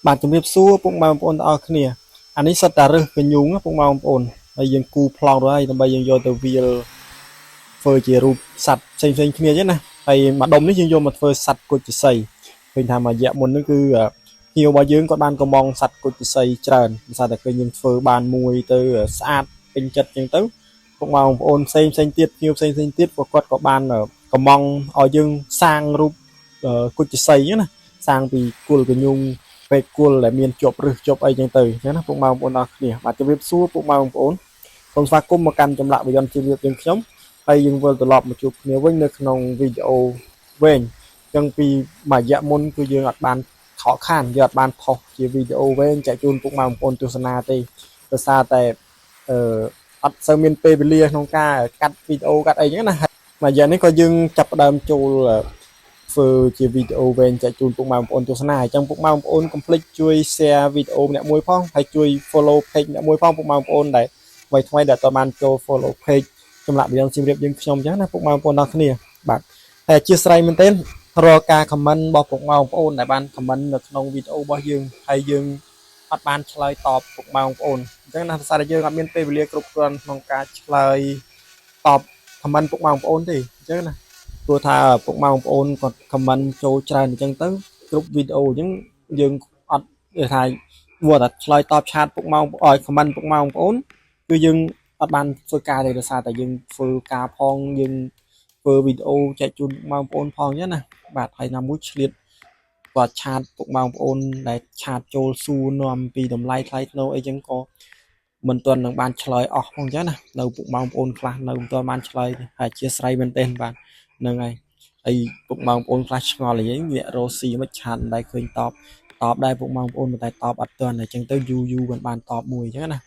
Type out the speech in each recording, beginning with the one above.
បាទជំរាបសួរពុកម៉ែបងប្អូនទាំងអស់គ្នាអានេះសិតតែរឹសកញូងណាពុកម៉ែបងប្អូនហើយយើងគូប្លង់រួចហើយដើម្បីយើងយកទៅវាលធ្វើជារូបសត្វផ្សេងផ្សេងគ្នាចឹងណាហើយមួយដុំនេះយើងយកមកធ្វើសត្វគុជសីឃើញថាមួយរយៈមុននេះគឺភ្ញៀវរបស់យើងគាត់បានកំងសត្វគុជសីច្រើនដោយសារតែឃើញយើងធ្វើបានមួយទៅស្អាតពេញចិត្តចឹងទៅពុកម៉ែបងប្អូនផ្សេងផ្សេងទៀតភ្ញៀវផ្សេងផ្សេងទៀតក៏គាត់ក៏បានកំងឲ្យយើងសាងរូបគុជសីចឹងណាសាងពីគល់កញូង ពេកគល់ដែលមានជាប់រឹសជាប់អីចឹងទៅអញ្ចឹងណាពុកម៉ែបងប្អូនអរគ្នាបាទជំរាបសួរពុកម៉ែបងប្អូនសូមស្វាគមន៍មកកាន់ចម្លាក់វិយន្តជីវភាពយើងខ្ញុំហើយយើងវិលត្រឡប់មកជួបគ្នាវិញនៅក្នុងវីដេអូវែងអញ្ចឹងពីមួយរយៈមុនគឺយើងអត់បានខកខានយើងអត់បានផុសជាវីដេអូវែងចែកជូនពុកម៉ែបងប្អូនទស្សនាទេដោយសារតែអឺអត់សូវមានពេលវេលាក្នុងការកាត់វីដេអូកាត់អីចឹងណាមួយរយៈនេះក៏យើងចាប់ផ្ដើមចូល ធ្វើជាវីដេអូវែងចែកជូនពុកម៉ែបងប្អូនទស្សនាអញ្ចឹងពុកម៉ែបងប្អូនកុំភ្លេចជួយ share វីដេអូម្នាក់មួយផងហើយជួយ follow page ម្នាក់មួយផងពុកម៉ែបងប្អូនដែលថ្មីថ្មីដែលអត់បានចូល follow page ចម្លាក់បយន្តសៀមរាបយើងខ្ញុំអញ្ចឹងណាពុកម៉ែបងប្អូនទាំងគ្នាបាទហើយអធិស្ឋានមែនទែនរាល់ការ comment របស់ពុកម៉ែបងប្អូនដែលបាន comment នៅក្នុងវីដេអូរបស់យើងហើយយើងអត់បានឆ្លើយតបពុកម៉ែបងប្អូនអញ្ចឹងណាភាសាដែលយើងអត់មានពេលវេលាគ្រប់គ្រាន់ក្នុងការឆ្លើយតប comment ពុកម៉ែបងប្អូនទេអញ្ចឹងណា ព្រោះថាពុកម៉ែបងប្អូនគាត់ comment ចូលច្រើនអញ្ចឹងទៅគ្រប់វីដេអូអញ្ចឹងយើងអត់គេថាវត្តតែឆ្លើយតប chat ពុកម៉ែឲ្យ comment ពុកម៉ែបងប្អូនគឺយើងអត់បានធ្វើការទេដោយសារតែយើងធ្វើការផងយើងធ្វើវីដេអូចែកជូនពុកម៉ែបងប្អូនផងអញ្ចឹងណាបាទហើយណាមួយឆ្លៀតគាត់ chat ពុកម៉ែបងប្អូនដែល chat ចូលសួរនាំពីតម្លៃថ្លៃថ្នូរអីចឹងក៏មិនទាន់នឹងបានឆ្លើយអស់ផងអញ្ចឹងណានៅពុកម៉ែបងប្អូនខ្លះនៅមិនទាន់បានឆ្លើយទេហើយអធិស្ឋានមែនទែនបាទហ្នឹងហើយហើយពុកម៉ែបងប្អូនខ្លះឆ្ងល់អីអ្នករស់ស៊ីមិន chat មិនដែលឃើញតបតបដែរពុកម៉ែបងប្អូនប៉ុន្តែតបអត់ទាន់អញ្ចឹងទៅយូរយូរមិនបានតបមួយអញ្ចឹងណា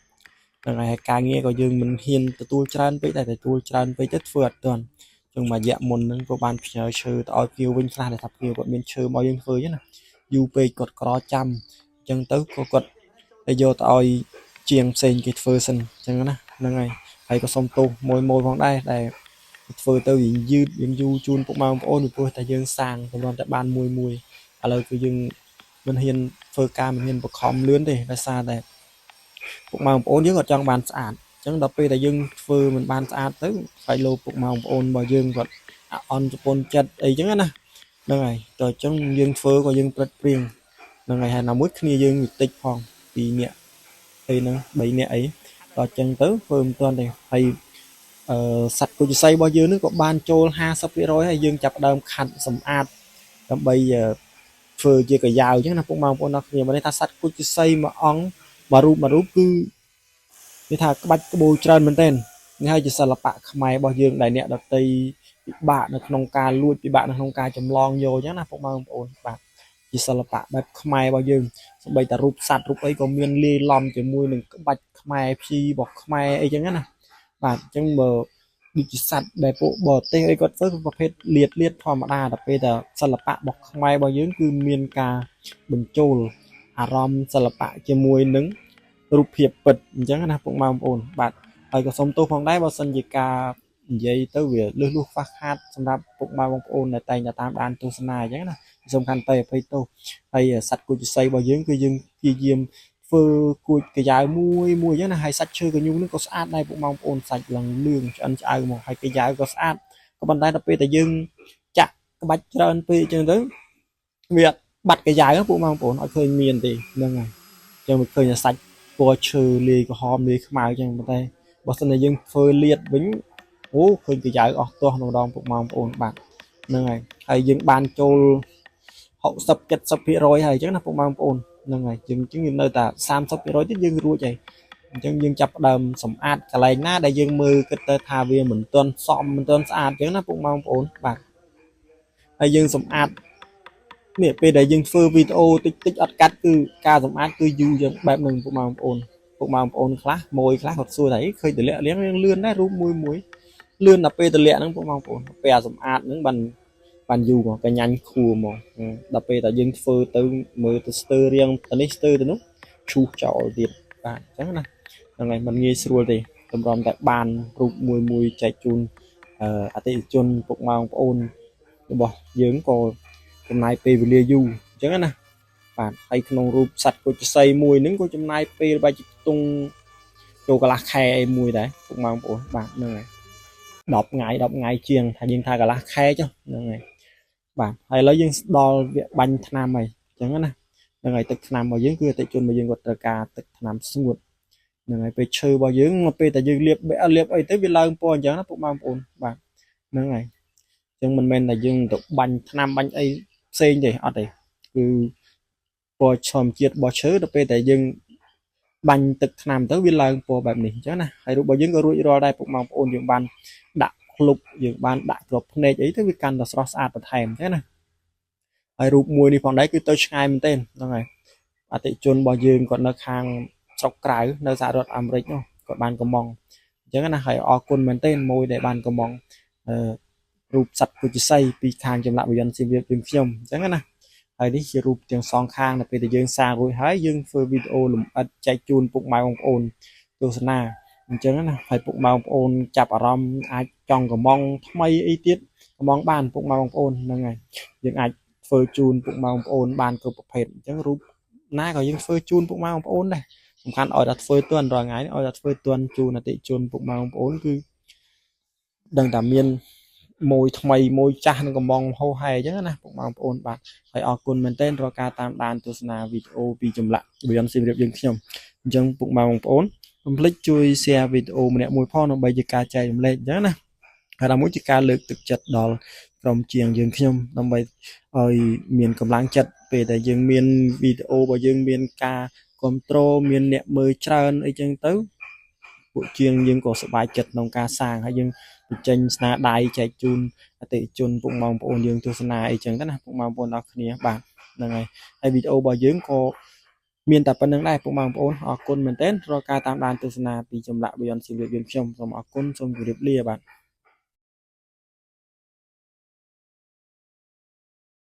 ហ្នឹងហើយការងារក៏យើងមិនហ៊ានទទួលច្រើនពេកតែទទួលច្រើនពេកទៅធ្វើអត់ទាន់ចឹងមួយរយៈមុនហ្នឹងក៏បានផ្ញើឈើទៅឲ្យភ្ញៀវវិញខ្លះដែលថាភ្ញៀវគាត់មានឈើមកយើងធ្វើអញ្ចឹងណាយូរពេកគាត់ក្រចាំអញ្ចឹងទៅក៏គាត់ទៅយកទៅឲ្យជាងផ្សេងគេធ្វើសិនអញ្ចឹងណាហ្នឹងហើយហើយក៏សុំទោសមួយមួយផងដែរដែលធ្វើទៅវាយឺតយើងយូរជូនពុកម៉ែបងប្អូនពីព្រោះតែយើងសាងតម្រាំតែបានមួយមួយឥឡូវគឺយើងមិនហ៊ានធ្វើការមិនហ៊ានបខំលឿនទេដោយសារតែពុកម៉ែបងប្អូនយើងអត់ចង់បានស្អាតអញ្ចឹងដល់ពេលដែលយើងធ្វើមិនបានស្អាតទៅខ្លាចលោពុកម៉ែបងប្អូនរបស់យើងគាត់អន់ជប៉ុនចិត្តអីចឹងណាហ្នឹងហើយតើអញ្ចឹងយើងធ្វើក៏យើងព្រឹត្តព្រៀងហ្នឹងហើយហើយណាមួយគ្នាយើងវាតិចផង2នាក់អីហ្នឹង3នាក់អីដល់អញ្ចឹងទៅធ្វើមិនទាន់ទេហើយអឺសត្វគុជសីរបស់យើងនឹងក៏បានចូល50%ហើយយើងចាប់ផ្ដើមខាត់សម្អាតដើម្បីធ្វើជាកាយ៉ាវអញ្ចឹងណាពុកម៉ែបងប្អូនអរគ្នាបើនេះថាសត្វគុជសីមួយអង្គមួយរូបមួយរូបគឺគេថាក្បាច់ក្បូរច្រើនមែនទែននេះហើយជាសិល្បៈខ្មែររបស់យើងដែលអ្នកដតីពិបាកនៅក្នុងការលួចពិបាកនៅក្នុងការចម្លងយកអញ្ចឹងណាពុកម៉ែបងប្អូនបាទជាសិល្បៈបែបខ្មែររបស់យើងសម្បីតែរូបសត្វរូបអីក៏មានលាយឡំជាមួយនឹងក្បាច់ខ្មែរព្យីរបស់ខ្មែរអីចឹងណាបាទអញ្ចឹងបើដូចជាសត្វដែលពួកបរទេសអីគាត់ធ្វើប្រភេទលៀតលៀតធម្មតាតែពេលតែសិល្បៈរបស់ខ្មែររបស់យើងគឺមានការបញ្ចូលអារម្មណ៍សិល្បៈជាមួយនឹងរូបភាពពិតអញ្ចឹងណាពុកម៉ែបងប្អូនបាទហើយក៏សូមទោសផងដែរបើសិនជាការនិយាយទៅវាលឺលួសខ្វះខាតសម្រាប់ពុកម៉ែបងប្អូនដែលតែងតែតាមដានទស្សនាអញ្ចឹងណាសំខាន់ទៅអភ័យទោសហើយសត្វគូជសីរបស់យើងគឺយើងព្យាយាមធ្វើគួចកាយ៉ាវមួយមួយអញ្ចឹងណាហើយសាច់ឈើកញូងនឹងក៏ស្អាតដែរពុកម៉ែបងប្អូនសាច់ឡើងលឿងឆ្អិនឆ្អៅមកហើយកាយ៉ាវក៏ស្អាតក៏ប៉ុន្តែដល់ពេលតែយើងចាក់ក្បាច់ច្រើនពេកអញ្ចឹងទៅវាបាត់កាយ៉ាវពុកម៉ែបងប្អូនអត់ឃើញមានទេហ្នឹងហើយអញ្ចឹងវាឃើញតែសាច់ពណ៌ឈើលាយក្រហមលាយខ្មៅអញ្ចឹងប៉ុន្តែបើសិនជាយើងធ្វើលៀតវិញអូឃើញកាយ៉ាវអស់ទាស់ម្ដងពុកម៉ែបងប្អូនបាទហ្នឹងហើយហើយយើងបានចូល60 70%ហើយអញ្ចឹងណាពុកម៉ែបងប្អូនហ្នឹងហើយយើងអញ្ចឹងយើងនៅតែ30%ទៀតយើងរួចហើយអញ្ចឹងយើងចាប់ផ្ដើមសម្អាតកន្លែងណាដែលយើងមើលគិតទៅថាវាមិនទាន់សមមិនទាន់ស្អាតអញ្ចឹងណាពុកម៉ែបងប្អូនបាទហើយយើងសម្អាតនេះពេលដែលយើងធ្វើវីដេអូតិចតិចអត់កាត់គឺការសម្អាតគឺយូរយ៉ាងបែបហ្នឹងពុកម៉ែបងប្អូនពុកម៉ែបងប្អូនខ្លះមួយខ្លះគាត់សួរថាឃើញតម្លាក់លៀងលឿនដែររូបមួយមួយលឿនដល់ពេលតម្លាក់ហ្នឹងពុកម៉ែបងប្អូនពេលអាសម្អាតហ្នឹងបានបានយូរមកកញ្ញាញ់ខួរមកដល់ពេលតែយើងធ្វើទៅមើលទៅស្ទើរៀងទៅនេះស្ទើទៅនោះឈូសចោលទៀតបាទអញ្ចឹងណាហ្នឹងហើយมันងាយស្រួលទេតម្រាំតែបានរូបមួយមួយចែកជូនអតិថិជនពុកម៉ែបងប្អូនរបស់យើងក៏ចំណាយពេលវេលាយូរអញ្ចឹងណា បាទហើយក្នុងរូបសត្វគុជសីមួយហ្នឹងក៏ចំណាយពេលបែរជាខ្ទង់ចូលកន្លះខែអីមួយដែរពុកម៉ែបងប្អូនបាទហ្នឹងហើយ10ថ្ងៃ10ថ្ងៃជាងថាយើងថាកន្លះខែចុះហ្នឹងហើយបាទហើយឥឡូវយើងដល់វគ្គបាញ់ថ្នាំហើយអញ្ចឹងណាហ្នឹងហើយទឹកថ្នាំរបស់យើងគឺអតិជនរបស់យើងគាត់ត្រូវការទឹកថ្នាំស្ងួតហ្នឹងហើយពេលឈើរបស់យើងមកពេលតែយើងលាបលាបអីទៅវាឡើងពណ៌អញ្ចឹងណាពុកម៉ែបងប្អូនបាទហ្នឹងហើយអញ្ចឹងមិនមែនតែយើងទៅបាញ់ថ្នាំបាញ់អីផ្សេងទេអត់ទេគឺពណ៌ធម្មជាតិរបស់ឈើដល់ពេលតែយើងបាញ់ទឹកថ្នាំទៅវាឡើងពណ៌បែបនេះអញ្ចឹងណាហើយរូបរបស់យើងក៏រួចរាល់ដែរពុកម៉ែបងប្អូនយើងបានដាក់ក្លុបយើងបានដាក់ក្របភ្នែកអីទៅវាកាន់តែស្រស់ស្អាតបន្ថែមអញ្ចឹងណាហើយរូបមួយនេះផងដែរគឺទៅឆ្ងាយមែនទែនហ្នឹងហើយអតិជនរបស់យើងគាត់នៅខាងស្រុកក្រៅនៅសហរដ្ឋអាមេរិកនោះគាត់បានកំងអញ្ចឹងណាហើយអរគុណមែនទែនមួយដែលបានកំងអឺរូបសត្វគុជសីពីខាងចម្លាក់វិយ័នសៀមរាបយើងខ្ញុំអញ្ចឹងណាហើយនេះជារូបទាំងសងខាងនៅពេលដែលយើងសាងរួចហើយយើងធ្វើវីដេអូលម្អិតចែកជូនពុកម៉ែបងប្អូនទស្សនាអញ្ចឹងណាហើយពុកម៉ែបងប្អូនចាប់អារម្មណ៍អាចចង់កំងថ្មីអីទៀតកំងបានពុកម៉ែបងប្អូនហ្នឹងហើយយើងអាចធ្វើជូនពុកម៉ែបងប្អូនបានគ្រប់ប្រភេទអញ្ចឹងរូបណាក៏យើងធ្វើជូនពុកម៉ែបងប្អូនដែរសំខាន់ឲ្យតែធ្វើទាន់រាល់ថ្ងៃឲ្យតែធ្វើទាន់ជូនអតិជនពុកម៉ែបងប្អូនគឺដឹងតែមានមួយថ្មីមួយចាស់នឹងកំងហោហែអញ្ចឹងណាពុកម៉ែបងប្អូនបាទហើយអរគុណមែនទែនរាល់ការតាមដានទស្សនាវីដេអូពីចម្លាក់វិយ័នសៀមរាបយើងខ្ញុំអញ្ចឹងពុកម៉ែបងប្អូនកុំភ្លេចជួយ share វីដេអូម្នាក់មួយផងដើម្បីជាការចែករំលែកអញ្ចឹងណាហើយដល់មួយជាការលើកទឹកចិត្តដល់ក្រុមជាងយើងខ្ញុំដើម្បីឲ្យមានកម្លាំងចិត្តពេលដែលយើងមានវីដេអូរបស់យើងមានការគ្រប់គ្រងមានអ្នកមើលច្រើនអីចឹងទៅពួកជាងយើងក៏សប្បាយចិត្តក្នុងការសាងហើយយើងបញ្ចេញស្នាដៃចែកជូនអតិថិជនពុកម៉ែបងប្អូនយើងទស្សនាអីចឹងទៅណាពុកម៉ែបងប្អូនអរគ្នាបាទហ្នឹងហើយហើយវីដេអូរបស់យើងក៏មានតែប៉ុណ្្នឹងដែរពុកម៉ែបងប្អូនអរគុណមែនទែនរាល់ការតាមដានទស្សនាពីចម្លាក់វិយ័នសៀមរាបយើងខ្ញុំសូមអរគុណសូមជម្រាបលាបាទ។